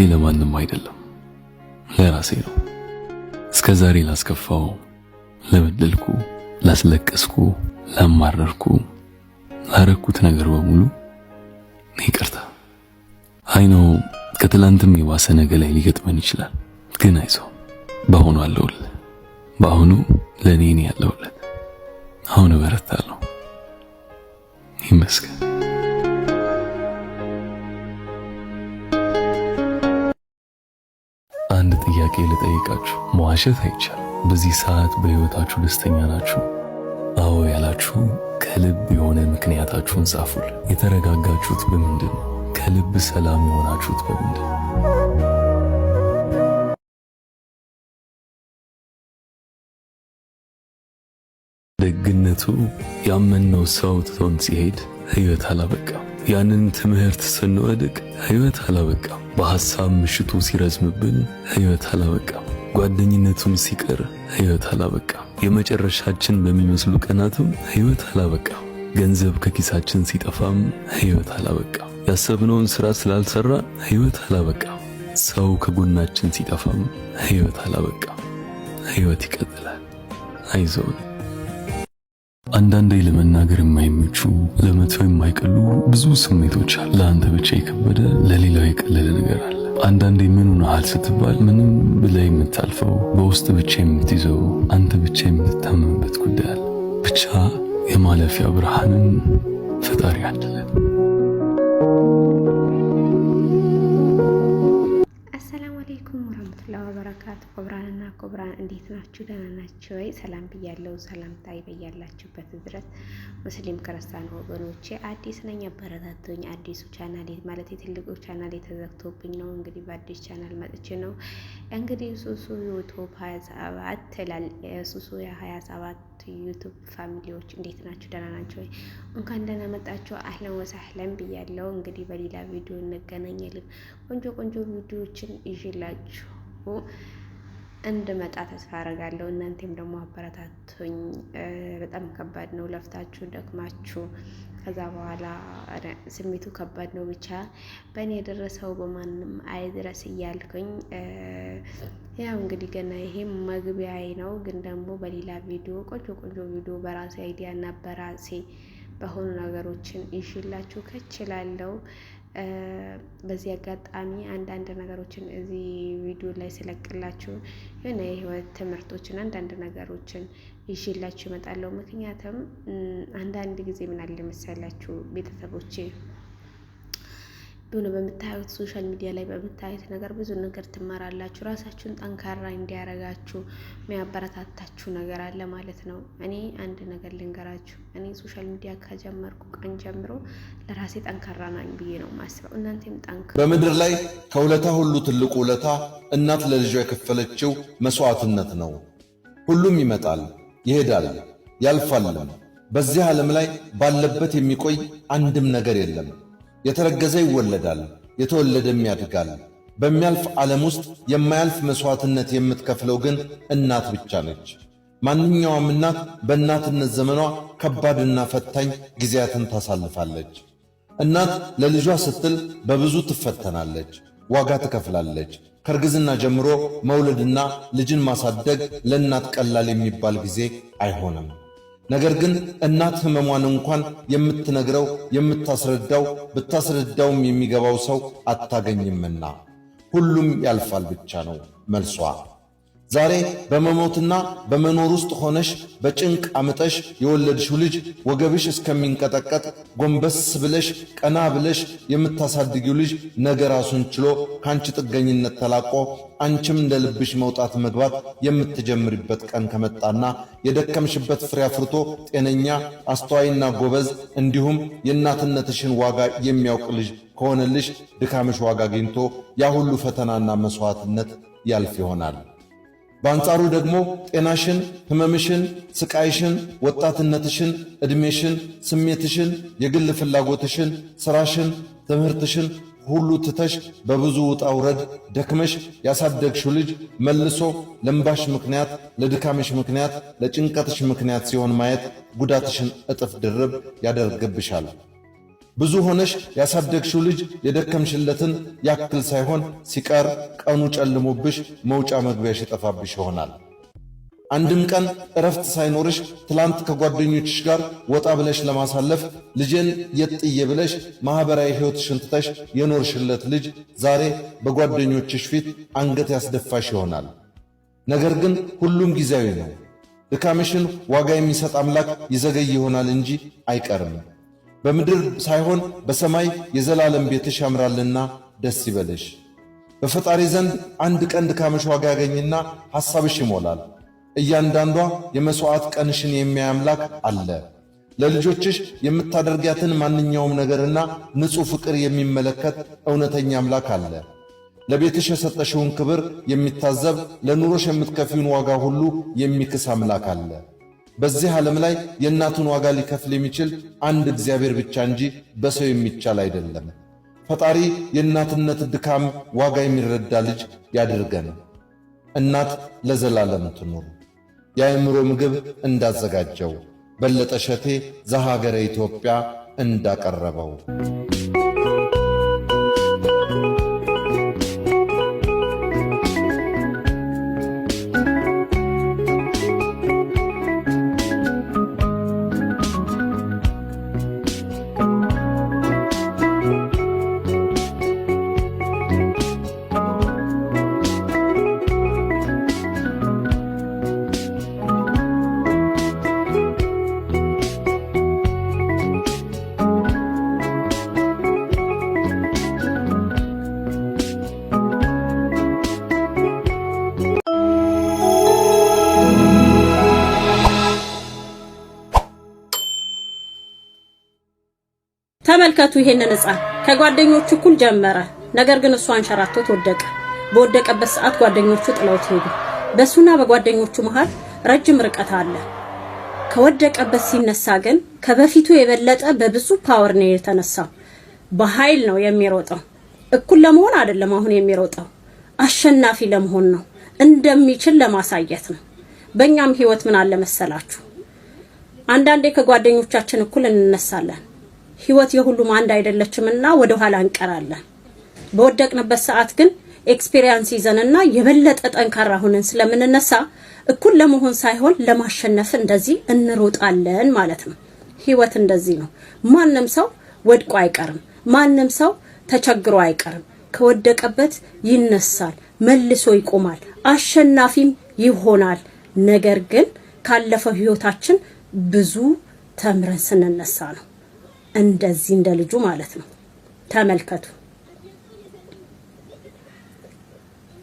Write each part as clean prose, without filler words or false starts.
ይሄ ለማንም አይደለም፣ ለራሴ ነው። እስከ ዛሬ ላስከፋው፣ ለበደልኩ፣ ላስለቀስኩ፣ ላማረርኩ፣ ላረኩት ነገር በሙሉ ይቅርታ። I know ከትላንትም የባሰ ነገ ላይ ሊገጥመን ይችላል። ግን አይዞ፣ በአሁኑ አለሁልህ። በአሁኑ ለእኔ እኔ ያለሁለት። አሁን እበረታለሁ። ይመስገን። አንድ ጥያቄ ልጠይቃችሁ። መዋሸት አይቻልም። በዚህ ሰዓት በሕይወታችሁ ደስተኛ ናችሁ? አዎ ያላችሁ ከልብ የሆነ ምክንያታችሁን ጻፉል። የተረጋጋችሁት በምንድን ነው? ከልብ ሰላም የሆናችሁት በምንድን ነው? ደግነቱ ያመንነው ሰው ትቶን ሲሄድ ሕይወት አላበቃም። ያንን ትምህርት ስንወድቅ ሕይወት አላበቃም። በሐሳብ ምሽቱ ሲረዝምብን ሕይወት አላበቃም። ጓደኝነቱም ሲቀር ሕይወት አላበቃም። የመጨረሻችን በሚመስሉ ቀናትም ሕይወት አላበቃም። ገንዘብ ከኪሳችን ሲጠፋም ሕይወት አላበቃም። ያሰብነውን ሥራ ስላልሰራ ሕይወት አላበቃም። ሰው ከጎናችን ሲጠፋም ሕይወት አላበቃም። ሕይወት ይቀጥላል። አይዞን። አንዳንዴ ለመናገር የማይመቹ፣ ለመተው የማይቀሉ ብዙ ስሜቶች አሉ። ለአንተ ብቻ የከበደ ለሌላው የቀለለ ነገር አለ። አንዳንዴ ምን ሆነሃል ስትባል ምንም ብለህ የምታልፈው፣ በውስጥ ብቻ የምትይዘው፣ አንተ ብቻ የምትታመምበት ጉዳይ አለ። ብቻ የማለፊያ ብርሃንን ፈጣሪ አድለን። السلام عليكم ورحمة الله وبركاته። ክቡራንና ክቡራን እንዴት ናችሁ? ደህና ናችሁ ወይ? ሰላም ብያለሁ። ሰላምታ ይበያላችሁበት ድረስ ሙስሊም ክርስቲያን ወገኖቼ፣ አዲስ ነኝ፣ አበረታቱኝ። አዲሱ ቻናል ማለት የትልቁ ቻናል የተዘግቶብኝ ነው። እንግዲህ በአዲስ ቻናል መጥቼ ነው። እንግዲህ ሱሱ ዩቱብ 27 ይላል። ሱሱ የ27 ዩቱብ family ዎች እንዴት ናችሁ? ደህና ናችሁ ወይ? እንኳን ደህና መጣችሁ። أهلا وسهلا ብያለሁ። እንግዲህ በሌላ ቪዲዮ እንገናኛለን። ቆንጆ ቆንጆ ቪዲዮዎችን ይዤላችሁ እንድመጣ ተስፋ አደርጋለሁ። እናንተም ደግሞ አበረታቱኝ። በጣም ከባድ ነው፣ ለፍታችሁ ደክማችሁ ከዛ በኋላ ስሜቱ ከባድ ነው። ብቻ በእኔ የደረሰው በማንም አይድረስ እያልኩኝ ያው እንግዲህ ገና ይሄ መግቢያዬ ነው፣ ግን ደግሞ በሌላ ቪዲዮ ቆንጆ ቆንጆ ቪዲዮ በራሴ idea እና በራሴ በሆኑ ነገሮችን ይዤላችሁ ከችላለው። በዚህ አጋጣሚ አንዳንድ ነገሮችን እዚህ ቪዲዮ ላይ ስለቅላችሁ የሆነ የህይወት ትምህርቶችን አንዳንድ ነገሮችን ይዤላችሁ እመጣለሁ። ምክንያቱም አንዳንድ ጊዜ ምን አለ መሰላችሁ ቤተሰቦቼ፣ ሆነ በምታዩት social media ላይ በምታዩት ነገር ብዙ ነገር ትማራላችሁ። ራሳችሁን ጠንካራ እንዲያረጋችሁ የሚያበረታታችሁ ነገር አለ ማለት ነው። እኔ አንድ ነገር ልንገራችሁ። እኔ social media ከጀመርኩ ቀን ጀምሮ ለራሴ ጠንካራ ነኝ ብዬ ነው ማስበው። እናንተም ጠንካ በምድር ላይ ከውለታ ሁሉ ትልቁ ውለታ እናት ለልጇ የከፈለችው መስዋዕትነት ነው። ሁሉም ይመጣል፣ ይሄዳል፣ ያልፋልም። በዚህ ዓለም ላይ ባለበት የሚቆይ አንድም ነገር የለም። የተረገዘ ይወለዳል፣ የተወለደም ያድጋል። በሚያልፍ ዓለም ውስጥ የማያልፍ መሥዋዕትነት የምትከፍለው ግን እናት ብቻ ነች። ማንኛውም እናት በእናትነት ዘመኗ ከባድና ፈታኝ ጊዜያትን ታሳልፋለች። እናት ለልጇ ስትል በብዙ ትፈተናለች፣ ዋጋ ትከፍላለች። ከእርግዝና ጀምሮ መውለድና ልጅን ማሳደግ ለእናት ቀላል የሚባል ጊዜ አይሆንም። ነገር ግን እናት ሕመሟን እንኳን የምትነግረው የምታስረዳው፣ ብታስረዳውም የሚገባው ሰው አታገኝምና ሁሉም ያልፋል ብቻ ነው መልሷ። ዛሬ በመሞትና በመኖር ውስጥ ሆነሽ በጭንቅ አምጠሽ የወለድሽው ልጅ ወገብሽ እስከሚንቀጠቀጥ ጎንበስ ብለሽ ቀና ብለሽ የምታሳድጊው ልጅ ነገ ራሱን ችሎ ከአንቺ ጥገኝነት ተላቆ አንቺም እንደ ልብሽ መውጣት መግባት የምትጀምሪበት ቀን ከመጣና የደከምሽበት ፍሬ አፍርቶ ጤነኛ፣ አስተዋይና ጎበዝ እንዲሁም የእናትነትሽን ዋጋ የሚያውቅ ልጅ ከሆነልሽ ድካምሽ ዋጋ አግኝቶ ያ ሁሉ ፈተናና መስዋዕትነት ያልፍ ይሆናል። በአንጻሩ ደግሞ ጤናሽን፣ ህመምሽን፣ ስቃይሽን፣ ወጣትነትሽን፣ ዕድሜሽን፣ ስሜትሽን፣ የግል ፍላጎትሽን፣ ስራሽን፣ ትምህርትሽን ሁሉ ትተሽ በብዙ ውጣ ውረድ ደክመሽ ያሳደግሽው ልጅ መልሶ ለእንባሽ ምክንያት፣ ለድካምሽ ምክንያት፣ ለጭንቀትሽ ምክንያት ሲሆን ማየት ጉዳትሽን እጥፍ ድርብ ያደርግብሻል። ብዙ ሆነሽ ያሳደግሽው ልጅ የደከምሽለትን ያክል ሳይሆን ሲቀር ቀኑ ጨልሞብሽ መውጫ መግቢያሽ ይጠፋብሽ ይሆናል። አንድም ቀን እረፍት ሳይኖርሽ ትላንት ከጓደኞችሽ ጋር ወጣ ብለሽ ለማሳለፍ ልጄን የት ጥዬ ብለሽ ማኅበራዊ ሕይወትሽን ትተሽ የኖርሽለት ልጅ ዛሬ በጓደኞችሽ ፊት አንገት ያስደፋሽ ይሆናል። ነገር ግን ሁሉም ጊዜያዊ ነው። ድካምሽን ዋጋ የሚሰጥ አምላክ ይዘገይ ይሆናል እንጂ አይቀርም። በምድር ሳይሆን በሰማይ የዘላለም ቤትሽ ያምራልና ደስ ይበልሽ። በፈጣሪ ዘንድ አንድ ቀን ድካምሽ ዋጋ ያገኝና ሐሳብሽ ይሞላል። እያንዳንዷ የመሥዋዕት ቀንሽን የሚያይ አምላክ አለ። ለልጆችሽ የምታደርጊያትን ማንኛውም ነገርና ንጹሕ ፍቅር የሚመለከት እውነተኛ አምላክ አለ። ለቤትሽ የሰጠሽውን ክብር የሚታዘብ፣ ለኑሮሽ የምትከፊውን ዋጋ ሁሉ የሚክስ አምላክ አለ። በዚህ ዓለም ላይ የእናቱን ዋጋ ሊከፍል የሚችል አንድ እግዚአብሔር ብቻ እንጂ በሰው የሚቻል አይደለም። ፈጣሪ የእናትነት ድካም ዋጋ የሚረዳ ልጅ ያድርገን። እናት ለዘላለም ትኑር። የአእምሮ ምግብ እንዳዘጋጀው በለጠ ሸቴ ዘሀገረ ኢትዮጵያ እንዳቀረበው። ተመልከቱ ይሄንን ሕፃን ከጓደኞቹ እኩል ጀመረ። ነገር ግን እሱ አንሸራቶት ወደቀ። በወደቀበት ሰዓት ጓደኞቹ ጥለውት ሄዱ። በእሱና በጓደኞቹ መሃል ረጅም ርቀት አለ። ከወደቀበት ሲነሳ ግን ከበፊቱ የበለጠ በብዙ power ነው የተነሳው። በኃይል ነው የሚሮጠው። እኩል ለመሆን አይደለም አሁን የሚሮጠው፣ አሸናፊ ለመሆን ነው፣ እንደሚችል ለማሳየት ነው። በእኛም ህይወት ምን አለ መሰላችሁ፣ አንዳንዴ ከጓደኞቻችን እኩል እንነሳለን። ህይወት የሁሉም አንድ አይደለችምና ወደ ኋላ እንቀራለን። በወደቅንበት ሰዓት ግን experience ይዘንና የበለጠ ጠንካራ ሆነን ስለምንነሳ እኩል ለመሆን ሳይሆን ለማሸነፍ እንደዚህ እንሮጣለን ማለት ነው። ህይወት እንደዚህ ነው። ማንም ሰው ወድቆ አይቀርም። ማንም ሰው ተቸግሮ አይቀርም። ከወደቀበት ይነሳል፣ መልሶ ይቆማል፣ አሸናፊም ይሆናል። ነገር ግን ካለፈው ህይወታችን ብዙ ተምረን ስንነሳ ነው። እንደዚህ እንደ ልጁ ማለት ነው። ተመልከቱ።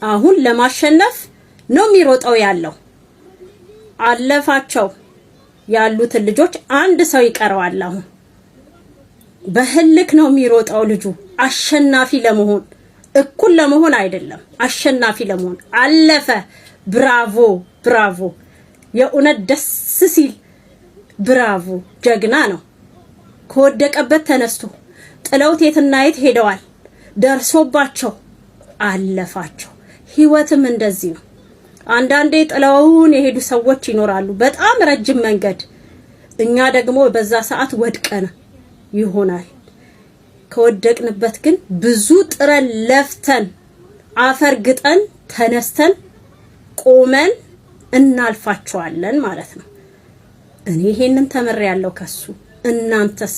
አሁን ለማሸነፍ ነው የሚሮጠው ያለው። አለፋቸው ያሉትን ልጆች አንድ ሰው ይቀረዋል። አሁን በህልክ ነው የሚሮጠው ልጁ አሸናፊ ለመሆን እኩል ለመሆን አይደለም፣ አሸናፊ ለመሆን አለፈ። Bravo bravo! የእውነት ደስ ሲል bravo! ጀግና ነው። ከወደቀበት ተነስቶ ጥለውት የትና የት ሄደዋል። ደርሶባቸው አለፋቸው። ህይወትም እንደዚህ ነው። አንዳንዴ ጥለውን የሄዱ ሰዎች ይኖራሉ በጣም ረጅም መንገድ። እኛ ደግሞ በዛ ሰዓት ወድቀን ይሆናል። ከወደቅንበት ግን ብዙ ጥረን ለፍተን አፈር ግጠን ተነስተን ቆመን እናልፋቸዋለን ማለት ነው። እኔ ይሄንን ተምሬያለሁ ከሱ። እናንተስ